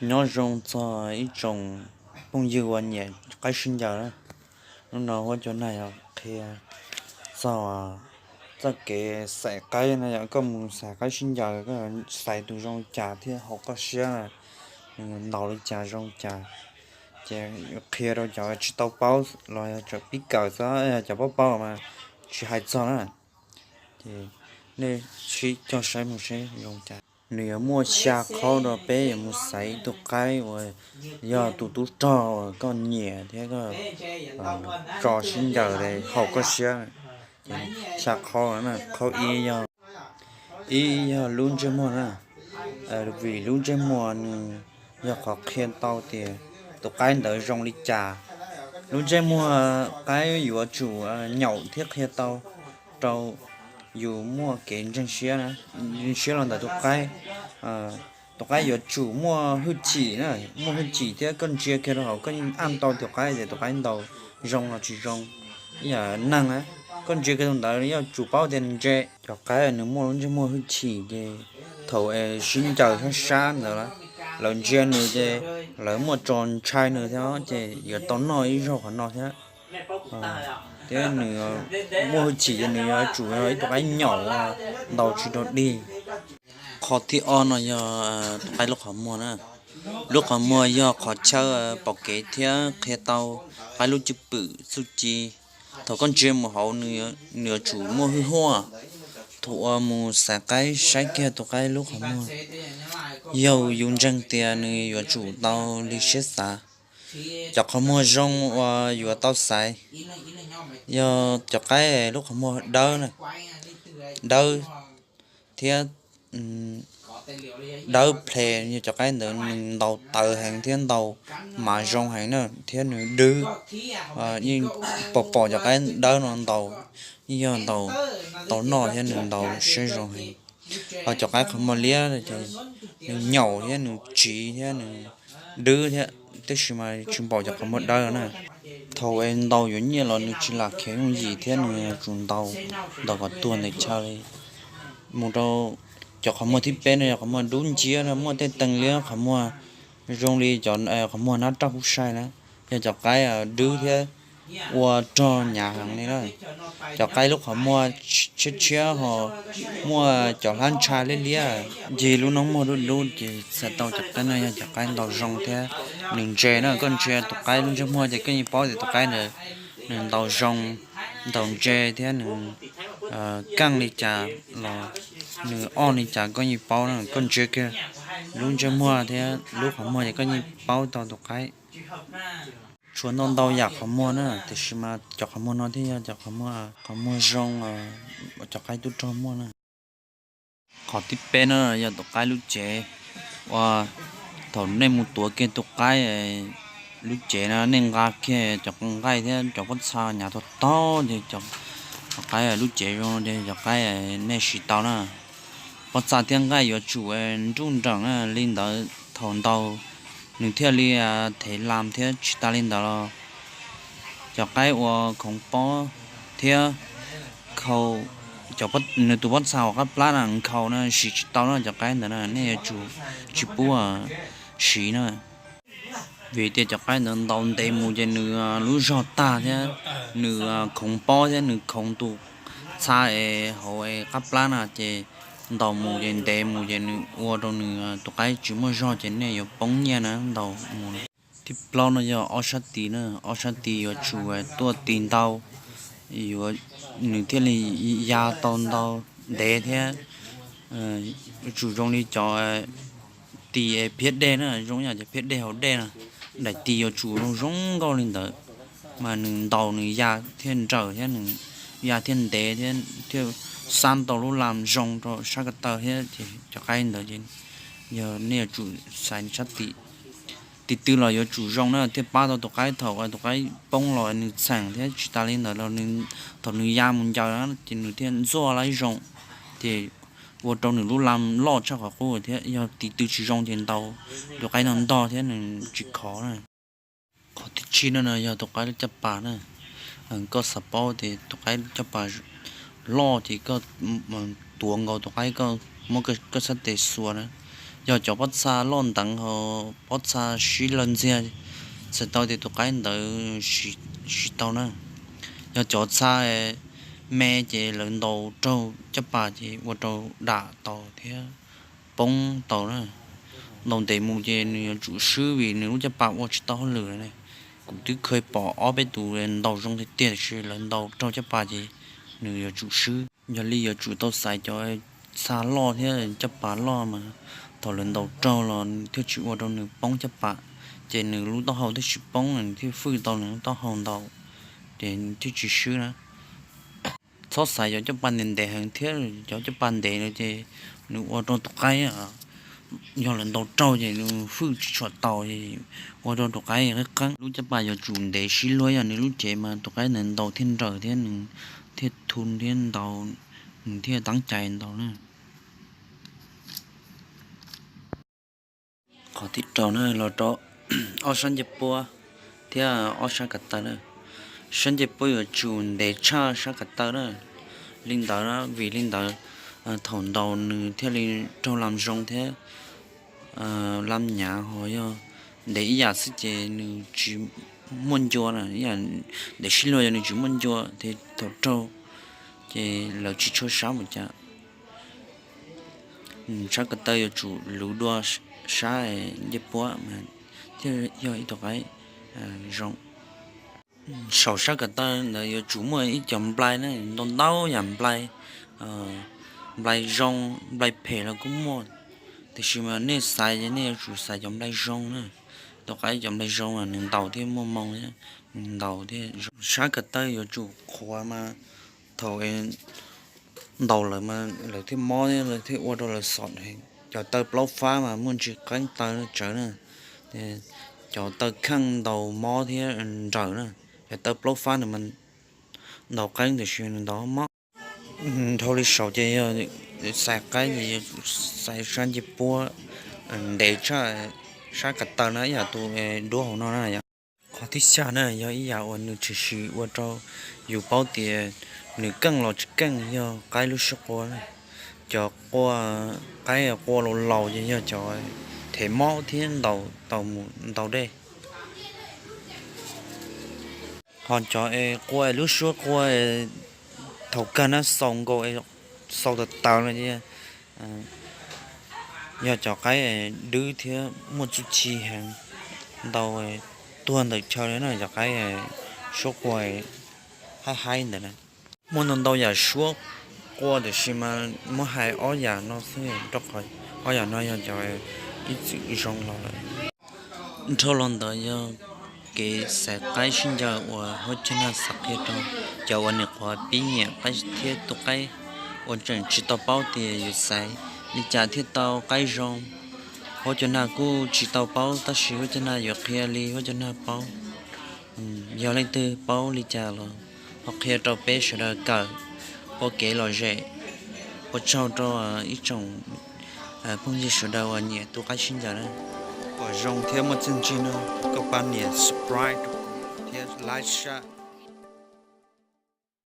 Nyob zoo txog ib tsoom phooj ywg uas nyiam qaib sib ncaws na. Hnub no huab cua nag yog qhia txog txoj kev xaiv qaib no. Yog koj mus xaiv qaib sib ncaws, koj xaiv tus zoo li cas thiab haum koj siab, nws ntaus li cas zoo li cas, ces qhia rau cov tsis tau paub los yog tseem pib kawm xwb, yog cov paub paub mas tsis hais txog na. Ces nej sib coj saib mus seb zoo cas. Nws yuav muaj xya qhov rau peb yuav mus xaiv ib tug qaib uas yog tus tub rog uas koj nyiam thiab koj tso sib ncaws haum koj siab. Ces xya qhov, qhov ib yog, ib yog lub ntsej muag na, vim lub ntsej muag nws yog qhov qhia tau tias tus qaib ntawd zoo li cas. Lub ntsej muag qaib yuav tsum nyaum thiab qhia tau rau yus muaj kev ntseeg siab, siab los ntawm tus qaib. Tus qaib yuav tsum muaj hwj chim na, muaj hwj chim thiab koj ntsia kiag rau hauv koj yeej aj tau tus qaib tias tus qaib ntaus zoo los tsis zoo. Ib yam neeg na, koj ntsia kiag tus ntawd yuav tsum paub tias nws ntse. Cov qaib nws muaj lub ntsej muag hwj chim ces thaum es sib ncaws sab sab ntawd lawv ntsia nws ces lawv muaj tso ntshai nws thiab ces yuav tau noj ib zaug qhov no thiab. Thiab nws muaj hwj chim ces nws yuav tsum yog ib tug qaib nyaum, ntaus tsis raug dig. Qhov thib ob no yog tus qaib lub qhov muag na. Lub qhov muag yog qhov chaw pom kev thiab qhia tau qaib lub cwj pwm txuj ci. Thaum koj ntsia mus hauv, nws yuav tsum muaj hwj huam. Thaum uas mus xaiv qaib saib kiag tus qaib lub qhov muag, yog yus ntseeg tias nws yuav tsum tau li siab xav. Cov qhov muag zoo uas yuav tau xaiv yog cov qaib lub qhov muag dawb, dawb thiab dawb ple, yog cov qaib ntawd nws ntaus tawv heev thiab ntaus mas zoo heev na, thiab nws dwb. Yeej pom pom cov qaib dawb no ntaus, yeej yog ntaus tau noj thiab nws ntaus siab zoo heev. Ho cov qaib qhov muag liab ces nws nyaum thiab nws tsiv thiab nws dwb thiab, tab sis mas tsis npaum cov qhov muag dawb na. Thaum es ntaus yuav nyiaj los nws tsis lam khiav yooj yim thiab nws yuav tsum ntaus, ntaus kom tuag ntawm chaw li. Mus rau cov qhov muag thib peb no yog qhov muag dub nciab no, muaj tej teeg liab qhov muag zoo li cov qhov muag nab raj kub sai na, yog cov qaib dwb thiab ua rog hnyav heev li na. Cov qaib lub qhov muag tshiab tshiab ho muaj cov hlab ntsha liab liab, ncig lub noob muag dub dub ces txhais tau cov qaib no yog cov qaib ntaus zoo thiab nws ntse na. Koj ntsia tus qaib lub ntsej muag ces koj yeej paub tias tus qaib ntawd nws ntaus zoo, ntaus ntse thiab nws keej li cas los nws oj li cas koj yeej paub na. Koj ntsia kiag lub ntsej muag thiab lub qhov muag ces koj yeej paub tau tus qaib. Tshuav ntau ntau yam qhov muag na, tiam sis mas cov qhov muag no thiaj yog cov qhov muag, qhov muag zoo, cov qaib tub rog muaj na. Qhov thib peb no yog tus qaib lub cev, uas thaum nej mus tuav kiag tus qaib lub cev no nej nqa kiag cov nqaij thiab cov pob txha hnyav tag tag ces cov qaib lub cev zoo ces cov qaib nej siv tau na. Pob txha thiab nqaij yuav tsum nruj nreem na, li ntawd thaum ntaus nws thiaj li thev las thiab. Tsis tas li ntawd los cov qaib uas khoov pob thiab khau, nws tus pob txha uas qab plab na nkhaus na siv tsis tau na, cov qaib ntawd na nej yuav tsum tsis pub siv na. Vim tias cov qaib ntawd ntaus ntev mus ces nws lub zog tag thiab nws khoov pob thiab nws khoov tus txha es hauv es qab plab na ces ntaus mus ces ntev mus ces nws ua rau nws tus qaib tsis muaj zog ces nej yuav poob nyiaj na ntaus mus. Thib plaub no yog ob sab tis na, ob sab tis yuav tsum tuaj tis ntau, yuav, nws thiaj li ya tau ntau ntev thiab. Yuav tsum zoo li cov tis phiab dej na, zoo yam cov phiab dej hauv dej na, daim tis yuav tsum zoo zoo nkauj li ntawd, mas nws ntaus nws ya thiaj nrawm thiab nws ya thiaj ntev thiab thiaj xab tau lub las zoo rau sab ko taw thiab ces cov qaib ntawd ces yog nej yuav tsum xaiv sab tis. Tis twg los yuav tsum zoo na thiaj pab tau tus qaib thaum tus qaib poob los nws txheem thiab. Tsis tas li ntawd los thaum nws ya mus ncaws na ces nws thiaj ntxuaj laib zoo, ces ua rau nws lub las loj tshaj qhov qub thiab. Yog tis twg tsis zoo ces ntaus tus qaib no ntog thiab nws tsis khov na. Qhov thib tsib no no yog tus qaib lub caj pas na. Koj xav paub tias tus qaib lub caj pas loj ces koj tuav nkaus tus qaib, koj muab koj sab tes xuas na, Yog cov pob txha loj nteev ho pob txha sib law ntxiag, txhais tau tias tus qaib ntawd siv tau na. Yog cov txha me ces lawv ntaus raug caj pas ces ua rau dam tau thiab poob tau na. Ntaus ntev mus ces nws yuav tsum swb vim nws lub caj pas ua tsis tau hauj lwm na. Kuv twb kheev pom ob peb tus ntaus zoo tiag tiag tiam sis lawv ntaus raug caj pas ces nws yuav tsum swb. Yog li yuav tsum tau xaiv cov txha loj thiab caj pas loj mas thaum lawv ntaus raug los thiaj tsis ua rau nws poob caj pas, ces nws lub taub hau thiaj tsis poob, nws thiaj fwj tau nws lub taub hau ntaus, ces nws thiaj tsis swb na. Txhob xaiv cov caj pas ntev ntev heev thiab, cov caj pas ntev no ces nws ua rau tus qaib, yog lawv ntaus raug ces nws fwj tsis tshua tau, ua rau tus qaib qeeb qeeb. Lub caj pas yuav tsum ntev sib luag, yog nws lub cev mas tus qaib ntawd ntaus thiaj nrawm thiab nws thiaj thu thiab ntaus, nws thiaj teeb cai ntaus na. Qhov thib rau na, los rau ob sab ncej puab thiab ob sab kav taw na. Sab ncej puab yuav tsum ntev tshaj sab kav taw na. Li ntawd na, vim li ntawd thaum ntaus nws thiaj li raug lam zoo thiab lam hnyav, ho yog ntev ib yam xwb ces nws tsis muaj ncua na, ntev sib luag yog nws tsis muaj ncua ces thaum raug ces lawv tsis tshua sab mus cas. Sab kav taw yuav tsum luv dua sab ncej puab mas thiaj yog ib tug qaib zoo. Saum sab kav taw ntawd yuav tsum muaj ib co nplai na, ntau ntau yam nplai, nplai zoo, nplai phem los kuj muaj, tiam sis mas nej xaiv ces nej yuav tsum xaiv cov nplai zoo na. Tus qaib cov nplai zoo nws ntaus thiaj muaj moo thiab, ntaus thiab zoo. Sab kav taw yuav tsum qhuav mas thaum ntaus lawm mas lawv thiaj mob thiab lawv thiaj ua rau lawv xom heev. Cov taw plaub fab mas muaj ntsis qeeb taw tsawv na, cov taw kheej ntaus mob thiab nrawm na. Cov taw plaub fab nws mas ntaus qeeb tiam sis nws ntaus mob. Dhau li saum ces yog xaiv qaib ces yuav xaiv sab ncej puab ntev tshaj sab kav taw na, ib yam tus duab hauv no na yom. Qhov thib xya na yog ib yam uas nws tshwm sim ua rau yus paub tias nws keej los tsis keej yog qaib lub suab qua na. Cov qua, qaib qua laus laus ces yog cov thev mob thiab ntaus tau mus ntau dej. Ho cov qua lub suab qua thaum kawg na xaus nkaus, xaus tawv tawv no ces yog cov qaib dwb thiab muaj txuj ci heev, ntau tuag ntawm chaw li na, cov qaib suab qua haib haib ntawd na. Muaj ntau ntau yam suab qua tiam sis mas muab hais ob yam no xwb, rau qhov ob yam no yog cov ib txwm zoo los lawm. Dhau los ntawd yog kev xaiv qaib sib ncaws uas huab cag nag xav qhia rau cov uas nim qhuav pib nyiam qaib thiab tus qaib uas tseem tsis tau paub tias yuav xaiv li cas thiaj tau qaib zoo. Huab cag nag kuj tsis tau paub tab sis huab cag nag yuav qhia li huab cag nag paub. Yog leej twg paub li cas los ho qhia rau peb sawv daws kawm ua kev lom zem. Ua tsaug rau ib tsoom phooj ywg sawv daws uas nyiam tus qaib sib ncaws na. Kom zoo thiab muaj txiaj ntsig no, koj pab nias subscribe thiab like, share.